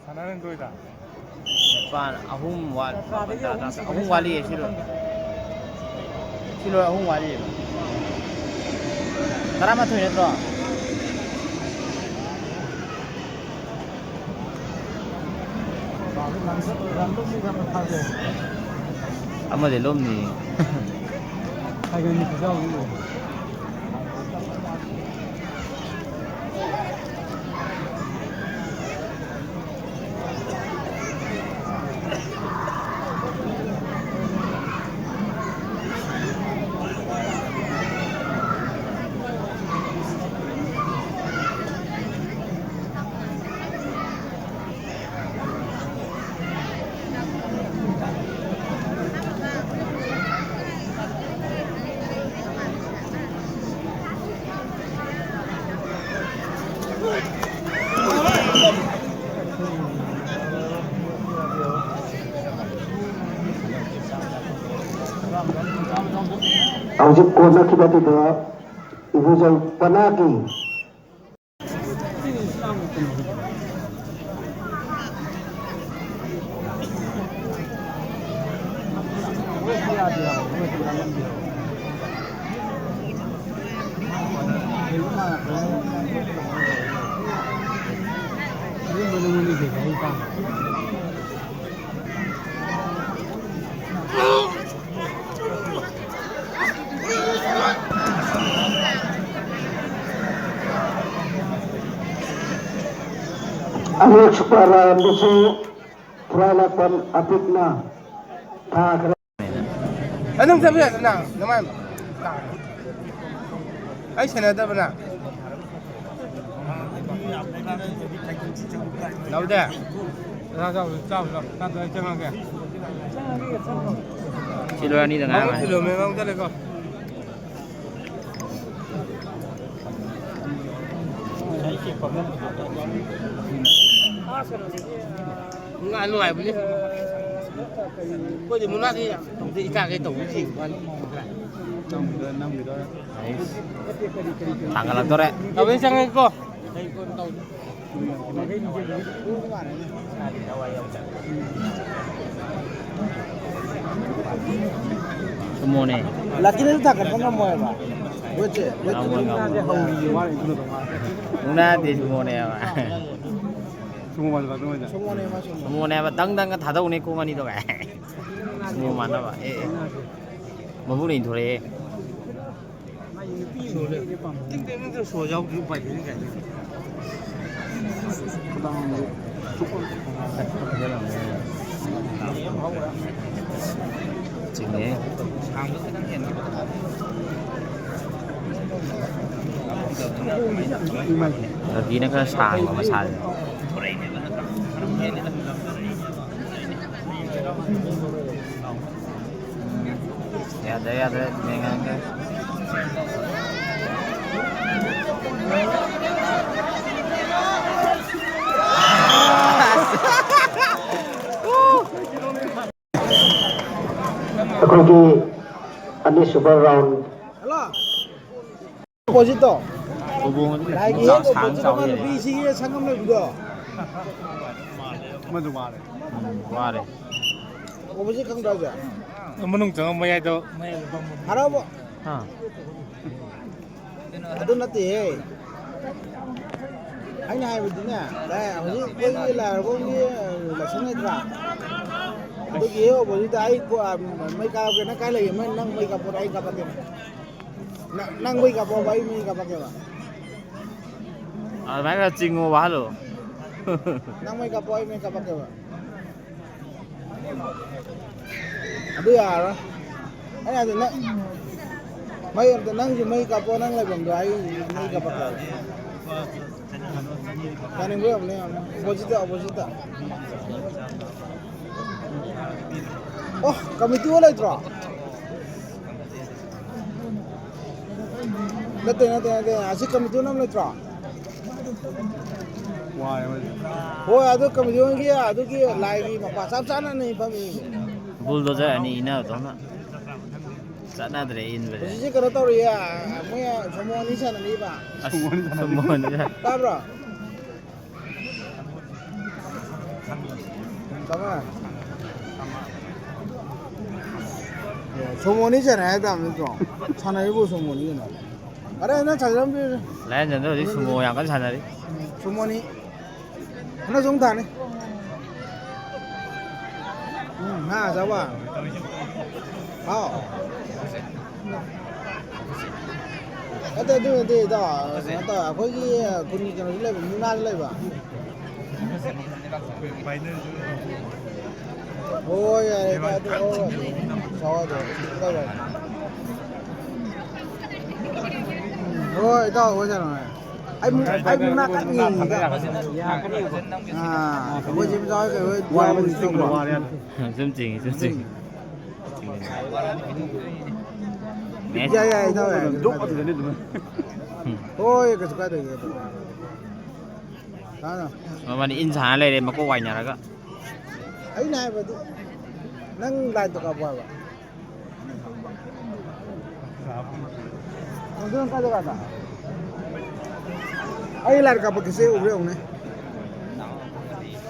ꯁꯥꯟꯅꯔꯝꯈꯤꯔꯣꯏꯗ꯫ ꯅꯤꯄꯥꯟ, ꯑꯍꯨꯝ ꯋꯥꯠ-, ꯃꯥꯄꯟ, ꯇꯔꯥ, ꯇꯔꯥ, ꯑꯍꯨꯝ ꯋꯥꯠꯂꯤꯌꯦ ꯁꯤꯔꯣ꯫ ꯁꯤ ꯂꯣꯏꯔ ꯑꯍꯨꯝ ꯋꯥꯠꯂꯤꯌꯦꯕ꯫ ꯇꯔꯥꯃꯥꯊꯣꯏ ꯅꯠꯇ꯭ꯔꯣ? ꯑꯃꯗꯤ ꯂꯨꯝꯅꯤ꯫ ꯍꯧꯖꯤꯛ ꯀꯣꯟꯅꯈꯤꯕꯗꯨꯗ ꯏꯕꯨꯖꯧ ꯄꯅꯥꯒꯤ ꯑꯅꯤꯔꯛꯁꯨꯕ ꯔꯥꯎꯟꯗꯁꯨ ꯈꯨꯔꯥꯏꯂꯥꯛꯄꯝ ꯑꯄꯤꯛꯅ ꯊꯥꯈ꯭ꯔꯦ꯫ ꯑꯗꯨꯝ ꯆꯠꯄ ꯌꯥꯗꯅ ꯅꯃꯥꯏ ꯑꯩ ꯁꯦꯟꯅꯗꯕꯅ꯫ ꯂꯧꯗꯦ꯫ ꯆꯥꯛ ꯆꯥꯎ, ꯆꯥꯎ, ꯆꯥꯎ꯫ ꯆꯥꯛ ꯆꯥꯎ, ꯑꯩ ꯆꯪꯉꯛꯑꯒꯦ꯫ ꯁꯤ ꯂꯣꯏ ꯑꯅꯤꯗ ꯉꯥꯏꯔꯝꯃꯅꯤ꯫ ꯃꯉꯣꯟ ꯊꯤꯜꯂꯣꯃꯦ, ꯃꯉꯣꯟ ꯆꯠꯂꯦꯀꯣ꯫ ꯉꯥ ꯅꯨꯡꯉꯥꯏꯕꯅꯤ꯫ ꯑꯩꯈꯣꯏꯗꯤ ꯃꯨꯛꯅꯥꯗꯤ ꯌꯥꯝ ꯇꯧꯗꯦ, ꯏꯀꯥꯏ ꯀꯩ ꯇꯧꯕ ꯌꯦꯡꯕ ꯋꯥꯅꯤ꯫ ꯅꯝꯈꯤꯗꯣꯔꯦ, ꯅꯝꯈꯤꯗꯣꯔꯦ꯫ ꯑꯩꯁ꯫ ꯊꯥꯡꯒꯠꯂꯛꯇꯣꯔꯦ꯫ ꯇꯧꯕꯩ ꯆꯪꯉꯛꯏꯀꯣ꯫ ꯁꯨꯃꯣꯅꯦ꯫ ꯂꯥꯀꯤꯅꯁꯨ ꯊꯥꯡꯒꯠꯄ ꯉꯝꯃꯣꯏꯕ꯫ ꯋꯦꯠꯁꯦ, ꯋꯦꯠ ꯉꯝꯃꯣꯏ, ꯉꯝꯃꯣꯏ꯫ ꯃꯨꯛꯅꯥꯗꯤ ꯁꯨꯃꯣꯅꯦꯕ꯫ ꯁꯨꯃꯣ ꯃꯥꯟꯁꯤꯜꯂꯛꯇ꯭ꯔꯣ ꯃꯣꯏꯗ? ꯁꯨꯃꯣꯅꯦꯕ, ꯁꯨꯃꯣ꯫ ꯁꯨꯃꯣꯅꯦꯕ, ꯗꯪ ꯗꯪꯒ ꯊꯥꯗꯧꯅꯦ ꯈꯣꯡ ꯑꯅꯤꯗꯣ ꯀꯥꯏ꯫ ꯁꯨꯃꯣ ꯃꯥꯟꯅꯕ꯫ ꯑꯦ, ꯑꯦ꯫ ꯃꯕꯨꯛꯅ ꯏꯟꯊꯣꯔꯛꯑꯦ꯫ ꯇꯤꯡ ꯇꯤꯡ ꯇꯤꯡ ꯁꯣ ꯌꯥꯎꯗ꯭ꯔꯗꯤ ꯎꯄꯥꯏ ꯂꯩꯇꯦ ꯀꯥꯏꯗꯩ꯫ ꯆꯤꯡꯉꯦ꯫ ꯔꯕꯤꯅ ꯈꯔ ꯁꯥꯡꯕ ꯃꯁꯥꯁꯦ꯫ ꯌꯥꯗ꯭ꯔꯦ, ꯌꯥꯗ꯭ꯔꯦ, ꯌꯦꯡꯉꯒꯦ꯫ ꯑꯩꯈꯣꯏꯒꯤ ꯑꯅꯤꯁꯨ Super round. ꯍꯜꯂꯣ꯫ ꯑꯣꯄꯣꯖꯤꯠꯇꯣ꯫ ꯂꯥꯏꯒꯤ ꯍꯦꯛ ꯑꯣꯄꯣꯖꯤꯠ ꯑꯃ ꯅꯨꯄꯤꯁꯤꯒꯤ ꯁꯪꯒꯝ ꯂꯩꯕꯗꯣ꯫ ꯑꯃꯗꯨ ꯃꯥꯜꯂꯦ꯫ ꯎꯝ, ꯋꯥꯔꯦ꯫ ꯑꯣꯄꯣꯖꯤꯠ ꯈꯪꯗ꯭ꯔꯣ ꯍꯥꯏꯁꯦ? ꯃꯅꯨꯡ ꯆꯪꯉꯝꯕ ꯌꯥꯏꯗꯣ꯫ ꯍꯔꯥꯎꯕ꯫ ꯍꯥ? ꯑꯗꯨ ꯅꯠꯇꯦꯍꯦ꯫ ꯑꯩꯅ ꯍꯥꯏꯕꯗꯤꯅꯦ, ꯚꯥꯏ, ꯍꯧꯖꯤꯛ ꯑꯩꯈꯣꯏꯒꯤ ꯂꯥꯏ ꯍꯔꯥꯎꯐꯝꯒꯤ ꯂꯥꯏꯁꯪ ꯂꯩꯇ꯭ꯔꯥ? ꯑꯗꯨꯒꯤ ꯍꯦꯛ ꯑꯣꯄꯣꯖꯤꯠꯇ ꯑꯩ ꯀꯣ-, ꯃꯩ ꯀꯥꯞꯀꯦ, ꯅꯪ ꯀꯥꯏ ꯂꯩꯒꯦ? ꯃꯩ, ꯅꯪ ꯃꯩ ꯀꯥꯞꯄꯣꯔꯥ, ꯑꯩ ꯀꯥꯞꯄꯛꯀꯦ꯫ ꯅꯪ, ꯅꯪ ꯃꯩ ꯀꯥꯞꯄꯛꯑꯣꯕ, ꯑꯩ ꯃꯩ ꯀꯥꯞꯄꯛꯀꯦꯕ꯫ ꯑꯗꯨꯃꯥꯏꯅ ꯈꯔ ꯆꯤꯡꯉꯣꯕ, ꯍꯜꯂꯣ꯫ ꯅꯪ ꯃꯩ ꯀꯥꯞꯄꯛꯑꯣ, ꯑꯩ ꯃꯩ ꯀꯥꯞꯄꯛꯀꯦꯕ꯫ ꯑꯗꯨ ꯌꯥꯔꯔꯣꯏ꯫ ꯑꯩ ꯍꯥꯏꯗꯤ ꯅꯪ ꯃꯩ ꯑꯝꯇ, ꯅꯪꯁꯨ ꯃꯩ ꯀꯥꯞꯄꯣ, ꯅꯪ ꯂꯩꯐꯝꯗꯣ ꯑꯩ ꯃꯩ ꯀꯥꯞꯄꯛꯀꯦꯕ꯫ ꯌꯥꯅꯤꯡꯕ ꯑꯣꯏꯔꯝꯒꯅꯤ, ꯌꯥꯝꯅ꯫ ꯑꯣꯄꯣꯖꯤꯠꯇ, ꯑꯣꯄꯣꯖꯤꯠꯇ꯫ ꯑꯣ, ꯀꯃꯤꯇꯤ ꯍꯣꯜ ꯂꯩꯇ꯭ꯔꯣ? ꯅꯠꯇꯦ, ꯅꯠꯇꯦ, ꯅꯠꯇꯦ꯫ ꯑꯁꯤ ꯀꯃꯤꯇꯤ ꯍꯣꯜ ꯑꯃ ꯂꯩꯇ꯭ꯔꯣ? ꯋꯥꯔꯦ ꯃꯣꯏꯁꯦ꯫ ꯍꯣꯏ, ꯑꯗꯨ ꯀꯃꯤꯇꯤ ꯍꯣꯜꯒꯤ ꯑꯗꯨꯒꯤ ꯂꯥꯏꯒꯤ ꯃꯄꯥ ꯆꯞ ꯆꯥꯅꯅꯤ ꯐꯝꯃꯤꯁꯦ꯫ ꯕꯨꯜꯗꯣꯖꯔ ꯑꯅꯤ ꯏꯟꯅꯕꯗꯧꯅ꯫ ꯆꯠꯅꯗ꯭ꯔꯦ ꯏꯟꯕꯁꯦ꯫ ꯍꯧꯖꯤꯛꯁꯦ ꯀꯩꯅꯣ ꯇꯧꯔꯤꯌꯦ, ꯃꯣꯏ ꯁꯣꯃꯣ ꯑꯅꯤ ꯁꯥꯟꯅꯔꯤꯕ꯫ ꯑꯁ, ꯁꯣꯃꯣ ꯑꯅꯤ ꯁꯥꯟꯅꯔꯤ꯫ ꯁꯣꯃꯣ ꯑꯅꯤ ꯁꯥꯟꯅꯔꯤ꯫ ꯇꯥꯕ꯭ꯔꯣ? ꯇꯥꯃꯣ꯫ ꯑꯦ, ꯁꯣꯃꯣ ꯑꯅꯤ ꯁꯥꯟꯅꯔꯦ ꯍꯥꯏ ꯇꯥꯕ ꯅꯠꯇ꯭ꯔꯣ? ꯁꯥꯟꯅꯔꯤꯕꯣ ꯁꯣꯃꯣ ꯑꯅꯤ ꯀꯩꯅꯣ? ꯑꯔꯦ, ꯅꯪ ꯁꯥꯟꯅꯔꯝꯗꯣꯏꯅꯦ꯫ ꯂꯥꯏꯌꯥꯟꯖꯟꯗ ꯍꯧꯖꯤꯛ ꯁꯣꯃꯣ ꯌꯥꯝ ꯀꯟꯅ ꯁꯥꯟꯅꯔꯤ꯫ ꯁꯣꯃꯣ ꯑꯅꯤ꯫ ꯍꯟꯗꯛꯁꯨ ꯑꯃꯨꯛ ꯊꯥꯅꯤ꯫ ꯎꯝ, ꯉꯥ ꯆꯥꯕ꯫ ꯍꯥꯎ꯫ ꯅꯠꯇꯦ, ꯑꯗꯨ ꯅꯠꯇꯦ, ꯏꯇꯥꯎ꯫ ꯀꯩꯅꯣ ꯇꯧꯋꯦ, ꯑꯩꯈꯣꯏꯒꯤ ꯈꯨꯟꯒꯤ ꯀꯩꯅꯣꯁꯨ ꯂꯩꯕ, ꯃꯨꯛꯅꯥꯁꯨ ꯂꯩꯕ꯫ ꯍꯣꯏ, ꯌꯥꯔꯦ, ꯏꯇꯥꯎ, ꯑꯗꯨ ꯂꯧꯔꯣ꯫ ꯆꯥꯎ ꯑꯗꯨꯝ꯫ ꯏꯇꯥꯎ ꯌꯥꯔꯦ꯫ ꯍꯣꯏ, ꯏꯇꯥꯎ, ꯍꯣꯏ, ꯌꯥꯔꯦ꯫ ꯑꯩ ꯃꯨꯛ-, ꯑꯩ ꯃꯨꯛꯅꯥ ꯀꯟꯅ ꯌꯦꯡꯉꯤꯗ꯫ ꯑꯥ, ꯑꯩꯈꯣꯏ ꯖꯤꯝ ꯖꯥꯎ ꯀꯩ ꯍꯣꯏ ꯌꯥꯎꯕꯗꯤ ꯇꯧꯕ꯭ꯔꯣ? ꯁꯨꯝ ꯆꯤꯡꯉꯤ, ꯁꯨꯝ ꯆꯤꯡꯉꯤ꯫ ꯌꯥꯏ, ꯌꯥꯏ, ꯏꯇꯥꯎ, ꯌꯥꯏ, ꯀꯩꯁꯨ ꯀꯥꯏꯗꯦ꯫ ꯎꯝ꯫ ꯍꯣꯏ, ꯀꯩꯁꯨ ꯀꯥꯏꯗꯦ, ꯀꯩꯁꯨ ꯀꯥꯏꯗꯦ꯫ ꯇꯥꯗ꯭ꯔꯣ? ꯃꯕꯥꯅꯤ ꯏꯟ ꯁꯥꯟꯅ ꯂꯩꯔꯦ, ꯃꯀꯣꯛ ꯋꯥꯏꯅꯔꯒ꯫ ꯑꯩꯅ ꯍꯥꯏꯕꯗꯤ, ꯅꯪ ꯂꯥꯏꯠꯇꯣ ꯀꯥꯞꯄꯣ ꯍꯥꯏꯕ꯫ ꯑꯗꯨ ꯅꯪ ꯀꯥꯏ ꯖꯒꯥꯗ? ꯑꯩ ꯂꯥꯏꯠ ꯀꯥꯞꯄꯛꯀꯦꯁꯦ, ꯎꯕ꯭ꯔꯥ ꯌꯦꯡꯉꯨꯅꯦ꯫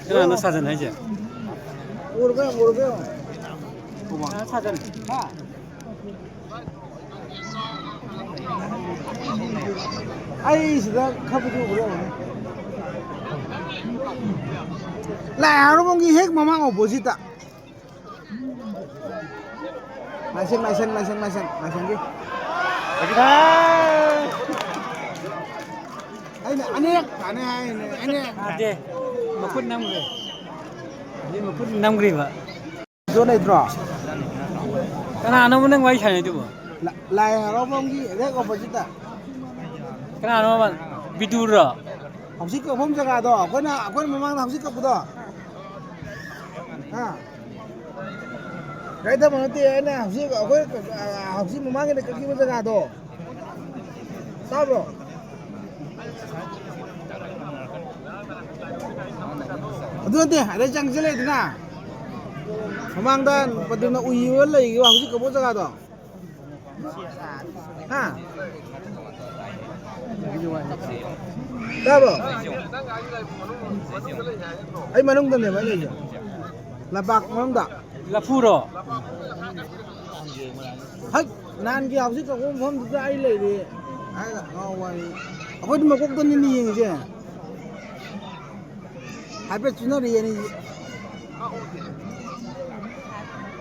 ꯀꯅꯥꯅꯣ ꯁꯥꯖꯟ ꯍꯥꯏꯁꯦ? ꯎꯔꯕ ꯌꯦꯡꯉꯨ, ꯎꯔꯕ ꯌꯦꯡꯉꯨ꯫ ꯀꯅꯥꯅꯣ ꯁꯥꯖꯟ? ꯍꯥ? ꯑꯩ ꯁꯤꯗ ꯈꯞꯄꯗꯨ ꯎꯕ꯭ꯔꯥ ꯌꯦꯡꯉꯨꯅꯦ꯫ ꯂꯥꯏ ꯍꯔꯥꯎꯐꯝꯒꯤ ꯍꯦꯛ ꯃꯃꯥꯡ ꯑꯣꯄꯣꯖꯤꯠꯇ꯫ ꯂꯥꯏꯁꯪ, ꯂꯥꯏꯁꯪ, ꯂꯥꯏꯁꯪ, ꯂꯥꯏꯁꯪ, ꯂꯥꯏꯁꯪꯒꯤ꯫ ꯑꯩꯅ ꯑꯅꯤꯔꯛ ꯇꯥꯅꯦ ꯍꯥꯏꯅꯦ, ꯑꯅꯤꯔꯛ꯫ ꯅꯠꯇꯦ, ꯃꯈꯨꯠ ꯅꯝꯈ꯭ꯔꯦ꯫ ꯍꯧꯖꯤꯛ ꯃꯈꯨꯠ ꯅꯝꯈ꯭ꯔꯤꯕ꯫ ꯑꯗꯨ ꯂꯩꯇ꯭ꯔꯣ? ꯀꯅꯥꯅꯣꯕ ꯅꯪ ꯋꯥꯔꯤ ꯁꯥꯟꯅꯩꯗꯨꯕꯣ? ꯂ-, ꯂꯥꯏ ꯍꯔꯥꯎꯐꯝꯒꯤ ꯍꯦꯛ ꯑꯣꯄꯣꯖꯤꯠꯇ꯫ ꯀꯅꯥꯅꯣꯕ? ꯕꯤꯗꯨꯔꯣ? ꯍꯧꯖꯤꯛ ꯀꯛꯐꯝ ꯖꯒꯥꯗꯣ, ꯑꯩꯈꯣꯏꯅ, ꯑꯩꯈꯣꯏꯅ ꯃꯃꯥꯡꯗ ꯍꯧꯖꯤꯛ ꯀꯛꯄꯗꯣ꯫ ꯍꯥ? ꯒꯥꯔꯤ ꯊꯝꯕ ꯅꯠꯇꯦ, ꯑꯩꯅ ꯍꯧꯖꯤꯛ ꯑꯩꯈꯣꯏ, ꯑ, ꯍꯧꯖꯤꯛ ꯃꯃꯥꯡꯒꯤꯗ ꯀꯛꯈꯤꯕ ꯖꯒꯥꯗꯣ꯫ ꯇꯥꯕ꯭ꯔꯣ? ꯑꯗꯨ ꯅꯠꯇꯦ, ꯑꯗꯩ ꯆꯪꯁꯤꯜꯂꯛꯏꯗꯅ꯫ ꯃꯃꯥꯡꯗ ꯄꯟꯗꯨꯅ ꯎꯏꯕ ꯂꯩꯈꯤꯕ ꯍꯧꯖꯤꯛ ꯀꯛꯄ ꯖꯒꯥꯗꯣ꯫ ꯍꯥ? ꯇꯥꯕ꯭ꯔꯣ? ꯑꯩ ꯃꯅꯨꯡꯗꯅꯦꯕ ꯑꯩ ꯂꯩꯁꯦ꯫ ꯂꯝꯄꯥꯛ ꯃꯅꯨꯡꯗ꯫ ꯂꯐꯨꯔꯣ? ꯍꯩ, ꯅꯍꯥꯟꯒꯤ ꯍꯧꯖꯤꯛ ꯀꯛꯄ ꯃꯐꯝꯗꯨꯗ ꯑꯩ ꯂꯩꯔꯤ꯫ ꯍꯥꯏꯔꯒ ꯉꯥꯎꯕ ꯋꯥꯅꯤ꯫ ꯑꯩꯈꯣꯏꯗꯤ ꯃꯀꯣꯛꯇꯅꯤꯅꯦ ꯌꯦꯡꯉꯤꯁꯦ꯫ ꯍꯥꯏꯐꯦꯠ ꯆꯨꯅꯔꯤ ꯑꯅꯤꯁꯤ꯫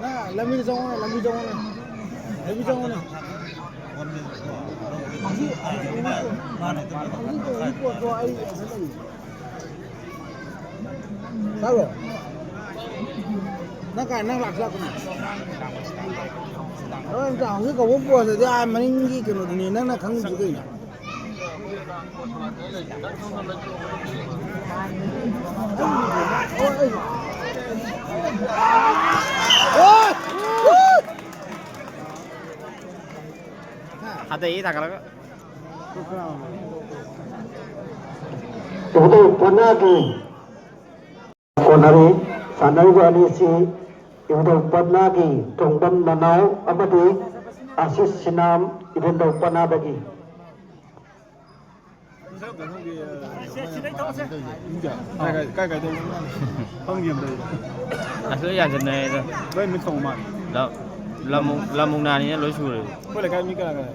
ꯅꯪ ꯂꯝꯕꯤꯗ ꯆꯪꯉꯣꯅꯦ, ꯂꯝꯕꯤ ꯆꯪꯉꯣꯅꯦ꯫ ꯂꯝꯕꯤ ꯆꯪꯉꯣꯅꯦ꯫ ꯍꯧꯖꯤꯛ, ꯍꯧꯖꯤꯛ ꯇꯧꯔꯤ ꯄꯣꯠꯇꯣ ꯑꯩ ꯑꯗꯨ ꯂꯩ꯫ ꯇꯥꯕ꯭ꯔꯣ? ꯅꯪ ꯀꯥꯏ, ꯅꯪ ꯂꯥꯛꯁꯨ ꯂꯥꯛꯀꯅꯨ꯫ ꯍꯣꯏ, ꯅꯪ ꯍꯧꯖꯤꯛ ꯀꯧꯕ ꯄꯣꯠꯇꯗꯤ ꯑꯥ ꯃꯅꯤꯡꯒꯤ ꯀꯩꯅꯣꯗꯨꯅꯤ, ꯅꯪꯅ ꯈꯪꯗ꯭ꯔꯤ ꯀꯩꯅꯣ? ꯊꯥꯗꯩ ꯊꯥꯒꯠꯂꯒ꯫ ꯏꯕꯨꯙꯧ ꯄꯟꯅꯥꯒꯤ ꯀꯣꯟꯅꯔꯤ꯫ ꯁꯥꯟꯅꯔꯤꯕ ꯑꯅꯤꯁꯤ ꯏꯕꯨꯙꯧ ꯄꯟꯅꯥꯒꯤ ꯇꯣꯡꯕꯝ ꯅꯅꯥꯎ ꯑꯃꯗꯤ ꯑꯥꯁꯤꯁ ꯁꯤꯅꯥꯝ, ꯏꯕꯨꯙꯧ ꯄꯅꯥꯗꯒꯤ꯫ ꯀꯥꯏ ꯀꯥꯏ, ꯀꯥꯏ ꯀꯥꯏꯗ ꯐꯪꯒꯦ ꯑꯝꯇ? ꯑꯁ, ꯂꯣꯏ ꯌꯥꯟꯁꯤꯟꯅꯔꯦꯗ꯫ ꯂꯣꯏ ꯃꯤꯁ ꯇꯧ ꯃꯥꯜꯂꯦ꯫ ꯂꯝ, ꯂꯝ ꯃꯨꯛ-, ꯂꯝ ꯃꯨꯛꯅꯥꯅꯤꯅ ꯂꯣꯏ ꯁꯨꯔꯦ꯫ ꯑꯩꯈꯣꯏ ꯂꯩꯀꯥꯏ ꯃꯤ ꯀꯅꯥ ꯀꯅꯥ?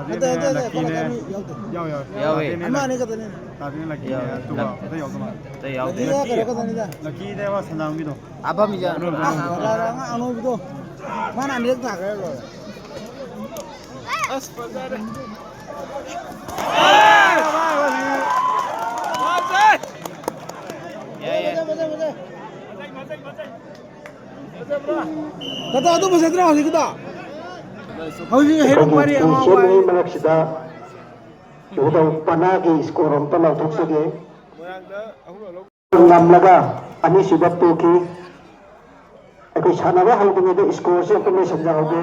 ꯅꯠꯇꯦ, ꯅꯠꯇꯦ, ꯅꯠꯇꯦ, ꯂꯛꯀꯤꯅꯦ꯫ ꯑꯩꯈꯣꯏ ꯂꯩꯀꯥꯏ ꯃꯤ ꯌꯥꯎꯗꯦ꯫ ꯌꯥꯎ, ꯌꯥꯎ꯫ ꯌꯥꯎꯋꯦ꯫ ꯇꯥꯗꯦꯅꯦ꯫ ꯑꯃ ꯑꯅꯤ ꯈꯛꯇꯅꯤꯅꯦ꯫ ꯇꯥꯗꯦꯅꯦ ꯂꯛꯀꯤꯅꯦ, ꯌꯥꯎ-, ꯑꯗꯨꯒ ꯂꯛ-, ꯑꯇꯩ ꯌꯥꯎꯗ ꯃꯥꯜꯂꯦ꯫ ꯑꯇꯩ ꯌꯥꯎꯗꯦ꯫ ꯂꯛꯀꯤꯅꯦ ꯀꯩꯅꯣ ꯈꯛꯇꯅꯤꯗ꯫ ꯂꯛꯀꯤꯅꯦ ꯑꯃ ꯁꯟꯗꯥꯡꯕꯤꯗꯣ꯫ ꯑꯄꯥꯝꯕꯤꯁꯦ꯫ ꯑꯅꯣꯏꯕꯗꯣ, ꯑꯅꯣꯏꯕꯗꯣ꯫ ꯑ, ꯑ, ꯑ, ꯑꯅꯣꯏꯕꯗꯣ꯫ ꯃꯥꯅ ꯑꯅꯤꯔꯛ ꯇꯥꯈ꯭ꯔꯦ ꯂꯣꯏꯔꯦ꯫ ꯑꯁ, ꯐꯖꯔꯦ꯫ ꯌꯥꯏ, ꯌꯥꯏ꯫ ꯇꯥꯇꯥ, ꯑꯗꯨ ꯐꯖꯗ꯭ꯔꯣ ꯍꯧꯖꯤꯛꯀꯤꯗꯣ? ꯍꯧꯖꯤꯛ ꯍꯩꯔꯨꯛ ꯑꯩꯈꯣꯏꯒꯤ ꯃꯔꯤ ꯑꯉꯥꯎꯕ ꯇꯤꯝ ꯍꯥꯏ꯫ ꯃꯔꯛꯁꯤꯗ ꯏꯕꯨꯙꯧ ꯄꯅꯥꯒꯤ ꯁ꯭ꯀꯣꯔ ꯑꯝꯇ ꯂꯥꯎꯊꯣꯛꯆꯒꯦ꯫ ꯉꯝꯂꯒ ꯑꯅꯤꯁꯨꯕ ꯄꯣꯛꯈꯤ꯫ ꯑꯩꯈꯣꯏ ꯁꯥꯟꯅꯕ ꯍꯧꯗ꯭ꯔꯤꯉꯩꯗ ꯁ꯭ꯀꯣꯔꯁꯦ ꯑꯝꯇ ꯂꯣꯏꯁꯤꯟꯖꯍꯧꯒꯦ꯫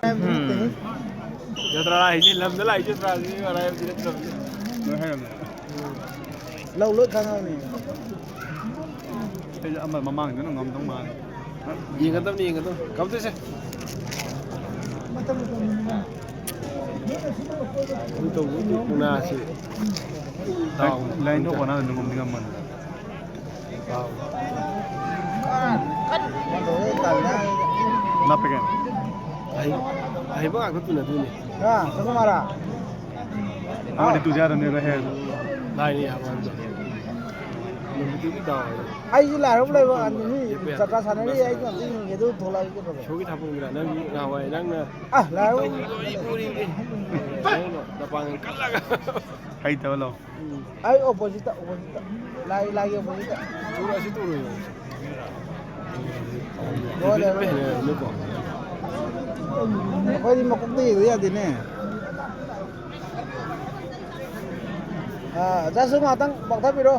ꯎꯝ꯫ ꯖꯇ꯭ꯔꯥ ꯍꯥꯏꯁꯤ ꯂꯝꯗ ꯂꯥꯛꯏ ꯖꯇ꯭ꯔꯥꯁꯤ ꯃꯔꯥꯏꯕꯛꯇꯤ ꯅꯠꯇ꯭ꯔꯕꯅꯤ꯫ ꯂꯣꯏ ꯍꯥꯏꯔꯝꯃꯦ꯫ ꯂꯧ ꯂꯣꯏ ꯈꯪꯉꯕꯅꯤ꯫ ꯑꯩꯁꯨ ꯑꯃ ꯃꯃꯥꯡꯗꯨꯅ ꯉꯝꯗꯧ ꯃꯥꯜꯂꯦ꯫ ꯌꯦꯡꯒꯗꯕꯅꯤ, ꯌꯦꯡꯒꯗꯕꯅꯤ꯫ ꯀꯝꯗꯣꯏꯁꯦ꯫ ꯃꯨꯛꯅꯥꯁꯤ꯫ ꯂꯥꯏꯟ ꯊꯣꯛꯄ ꯅꯪ ꯑꯗꯨꯝ ꯉꯝꯗꯤ ꯉꯝꯕꯅꯤ꯫ ꯂꯥꯞꯄꯦ ꯀꯩꯅꯣ꯫ ꯑꯍꯩ-, ꯑꯍꯩꯕ ꯉꯥꯛꯇ ꯇꯤꯟꯅꯗꯣꯏꯅꯦ꯫ ꯑꯥ, ꯆꯠꯂꯨ ꯃꯥꯔꯥ? ꯑꯃꯗꯤ ꯇꯨꯖꯔꯅꯤ ꯑꯗꯣ ꯍꯦꯛ꯫ ꯂꯥꯏꯅ ꯌꯥꯕ ꯍꯥꯏꯕꯗꯣ꯫ ꯅꯨꯃꯤꯠꯇꯨꯒꯤ ꯗꯥꯎ ꯍꯥꯏꯗꯣ꯫ ꯑꯩꯁꯨ ꯂꯥꯏ ꯍꯔꯥꯎꯕ ꯂꯩꯕ ꯃꯤ ꯌꯦꯞꯄ ꯌꯥꯗꯦ꯫ ꯆꯠꯄ ꯁꯥꯟꯅꯔꯤ, ꯑꯩꯁꯨ ꯑꯝꯇ ꯌꯦꯡꯒꯦ, ꯑꯗꯨ ꯊꯣꯛꯂꯛꯑꯒꯦ ꯀꯩꯗꯧꯔꯒꯦ? ꯁꯣꯒꯤ ꯊꯥꯕꯜꯒꯤꯔꯥ? ꯅꯪ ꯅꯍꯥꯟꯋꯥꯏ ꯅꯪꯅ ꯑꯥ, ꯂꯥꯏ ꯍꯔꯥꯎꯕ ꯇꯧꯕꯗꯣ ꯑꯩ ꯎꯔꯤꯅꯦ꯫ ꯅꯪꯅ ꯅꯄꯥꯡꯒꯜ ꯀꯜꯂꯒ꯫ ꯍꯩꯇꯕ ꯂꯧ꯫ ꯎꯝ꯫ ꯑꯩ opposite ꯇ, opposite ꯇ꯫ ꯂꯥꯏ, ꯂꯥꯏꯒꯤ opposite ꯇ꯫ ꯇꯨꯔ ꯑꯁꯤ ꯇꯨꯔꯣꯏ꯫ ꯂꯣꯏꯔꯦ꯫ ꯂꯣꯏ ꯍꯩꯅꯔꯕꯅꯤꯀꯣ꯫ ꯑꯩꯈꯣꯏꯗꯤ ꯃꯀꯣꯛꯇ ꯌꯦꯡꯗ ꯌꯥꯗꯦꯅꯦ꯫ ꯑꯥ, ꯖꯥꯁꯨ ꯉꯥꯛꯇꯪ ꯄꯥꯛꯊꯕꯤꯔꯣ꯫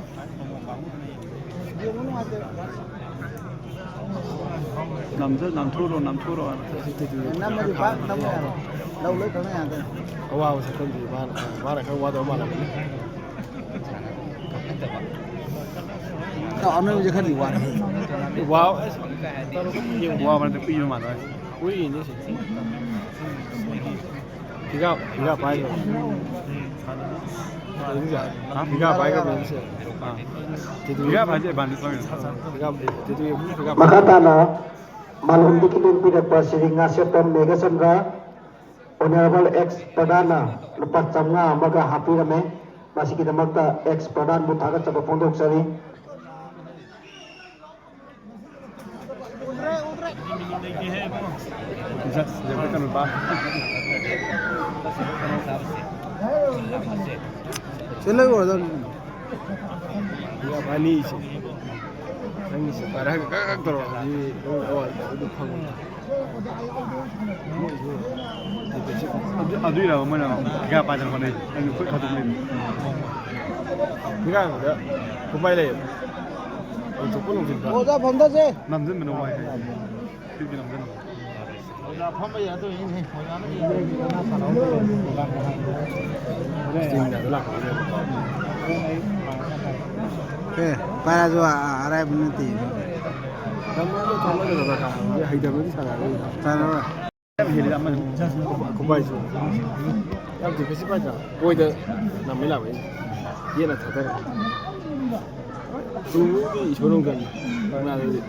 ꯌꯦꯡꯕ ꯅꯨꯡꯉꯥꯏꯇꯦ꯫ ꯅꯝꯊ-, ꯅꯝꯊꯨꯔꯣ, ꯅꯝꯊꯨꯔꯣ꯫ ꯅꯝꯃꯗꯤ ꯄꯥꯛ ꯅꯝꯕ ꯌꯥꯔꯣꯏ꯫ ꯂꯧ ꯂꯣꯏ ꯈꯪꯅ ꯌꯥꯗꯦ꯫ ꯑꯋꯥꯕ ꯁꯛꯇꯝꯗꯤ ꯃꯥꯅ, ꯃꯥꯅ ꯈꯔ ꯋꯥꯗꯧ ꯃꯥꯜꯂꯝꯃꯅꯤ꯫ ꯏꯇꯥꯎ, ꯑꯅꯣꯏꯕꯁꯦ ꯈꯔꯗꯤ ꯋꯥꯔꯦ꯫ ꯋꯥ-, ꯑꯁ, ꯋꯥꯕ ꯅꯠꯇꯦ, ꯀꯨꯏꯕ ꯃꯥꯜꯂꯦ꯫ ꯀꯨꯏꯔꯤꯅꯦ ꯁꯤ꯫ ꯐꯤꯒꯥ, ꯐꯤꯒꯥ ꯄꯥꯏꯈ꯭ꯔꯕ꯫ ꯐꯤꯒꯥ ꯄꯥꯏꯈ꯭ꯔꯕꯅꯦ ꯁꯤ꯫ ꯑꯥ꯫ ꯐꯤꯒꯥ ꯄꯥꯏꯁꯦ advantage ꯑꯣꯏꯔꯦ꯫ ꯐꯤꯒꯥ, ꯃꯈꯥ ꯇꯥꯅ ꯃꯥꯂꯣꯝꯗꯒꯤ ꯂꯦꯡꯕꯤꯔꯛꯄ ꯁ꯭ꯔꯤ ꯉꯥꯁꯦꯞꯄꯝ ꯃꯦꯘꯆꯟꯗ꯭ꯔ, Honourable ex ꯄ꯭ꯔꯙꯥꯟꯅ ꯂꯨꯄꯥ ꯆꯥꯝꯃꯉꯥ ꯑꯃꯒ ꯍꯥꯞꯄꯤꯔꯝꯃꯦ꯫ ꯃꯁꯤꯒꯤꯗꯃꯛꯇ ex ꯄ꯭ꯔꯙꯥꯟꯕꯨ ꯊꯥꯒꯠꯆꯕ ꯐꯣꯡꯗꯣꯛꯆꯔꯤ꯫ ꯌꯥꯝ ꯐꯅꯤ ꯁꯤ꯫ ꯅꯪꯒꯤꯁꯦ ꯄꯥꯏꯔꯒ ꯀꯛ ꯀꯛ ꯇꯧꯔꯛꯑꯗꯤ ꯅꯪ ꯑꯋꯥꯠꯄ ꯑꯗꯨ ꯐꯪꯉꯣꯏ꯫ ꯑꯗꯨ, ꯑꯗꯨꯏꯔꯕ ꯃꯣꯏꯅ ꯄꯤꯀꯥ ꯄꯥꯏꯗꯅ ꯍꯣꯠꯅꯩ? ꯑꯩꯅ ꯈꯨꯠ ꯊꯥꯗꯣꯛꯂꯛꯏꯅꯤ꯫ ꯄꯤꯀꯥꯗꯨꯗ ꯈꯨꯄꯥꯏ ꯂꯩꯌꯦꯕ꯫ ꯂꯪꯊꯣꯛꯄ ꯂꯪꯁꯤꯟꯕ꯫ ꯑꯣꯖꯥ ꯐꯝꯗꯁꯦ꯫ ꯅꯝꯁꯤꯟꯕꯅ ꯋꯥꯏ ꯍꯥꯏ꯫ ꯄꯤꯛꯇꯤ ꯅꯝꯁꯤꯟꯕ꯫ ꯑꯣꯖꯥ ꯐꯝꯕ ꯌꯥꯗꯣꯏꯅꯦ꯫ ꯑꯣꯖꯥꯅ ꯌꯦꯡꯉꯒ ꯁꯥꯟꯅꯍꯧꯗꯣꯏꯅꯦ꯫ ꯑꯦ, ꯄꯥꯏꯔꯁꯨ ꯑ-, ꯑ-, ꯑꯔꯥꯏꯕ ꯅꯠꯇꯦ꯫ ꯍꯩꯇꯕꯗꯤ ꯁꯥꯟꯅꯔꯣꯏ꯫ ꯁꯥꯟꯅꯔꯣꯏ꯫ ꯌꯥꯝ ꯍꯦꯜꯂꯤ ꯑꯃꯅ꯫ ꯈꯨꯄꯥꯏꯁꯨ꯫ ꯌꯥꯝ ꯊꯤ ꯀꯩꯁꯨ ꯄꯥꯏꯗ꯫ ꯑꯣꯏꯗ ꯅꯝꯃꯩ ꯂꯥꯛꯄꯩ꯫ ꯌꯦꯠꯅ ꯊꯥꯗꯔꯦ꯫ ꯇꯨꯗꯤ ꯏꯁꯣꯔ ꯑꯃ ꯀꯟꯅꯤ꯫ ꯃꯥꯗꯤ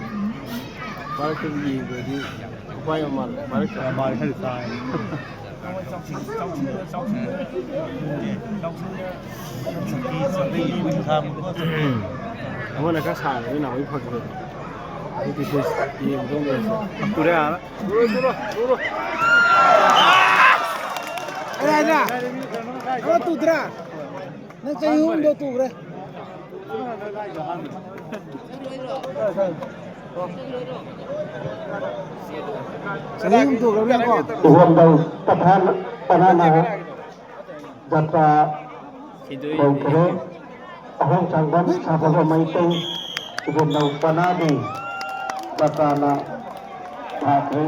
ꯃꯔꯛꯇꯗꯤ ꯌꯦꯡꯗ꯭ꯔꯗꯤ ꯎꯄꯥꯏ ꯑꯃ ꯃꯥꯜꯂꯦ꯫ ꯃꯔꯛꯇ ꯃꯥꯜꯂꯦ ꯈꯔꯗꯤ ꯆꯥꯔꯦ꯫ ꯑꯃꯅ ꯈꯔ ꯁꯥꯡꯉꯗꯤ ꯅꯍꯥꯟꯋꯥꯏ ꯐꯈꯤꯕꯅꯤ꯫ ꯍꯧꯖꯤꯛꯇꯤ ꯌꯦꯡꯕꯗ ꯇꯨꯔꯦ ꯑꯥ꯫ ꯇꯨꯔꯣ, ꯇꯨꯔꯣ, ꯇꯨꯔꯣ꯫ ꯀꯅꯥꯅ? ꯑꯃ ꯇꯨꯗ꯭ꯔꯥ? ꯅꯪ ꯆꯍꯤ ꯑꯍꯨꯝꯗꯣ ꯇꯨꯈ꯭ꯔꯦ꯫ ꯆꯍꯤ ꯑꯍꯨꯝ ꯇꯨꯈ꯭ꯔꯕꯅꯤꯅꯀꯣ꯫ ꯏꯔꯣꯝꯕꯧ ꯄꯊꯥꯟ ꯄꯅꯥꯅ ꯖꯇ꯭ꯔꯥ ꯍꯧꯈ꯭ꯔꯦ꯫ ꯑꯍꯣꯡ ꯊꯥꯡꯕꯝ ꯁꯥꯐꯕ ꯃꯩꯇꯩ ꯏꯕꯦꯝꯅꯧ ꯄꯅꯥꯒꯤ ꯖꯇ꯭ꯔꯥꯅ ꯊꯥꯈ꯭ꯔꯦ꯫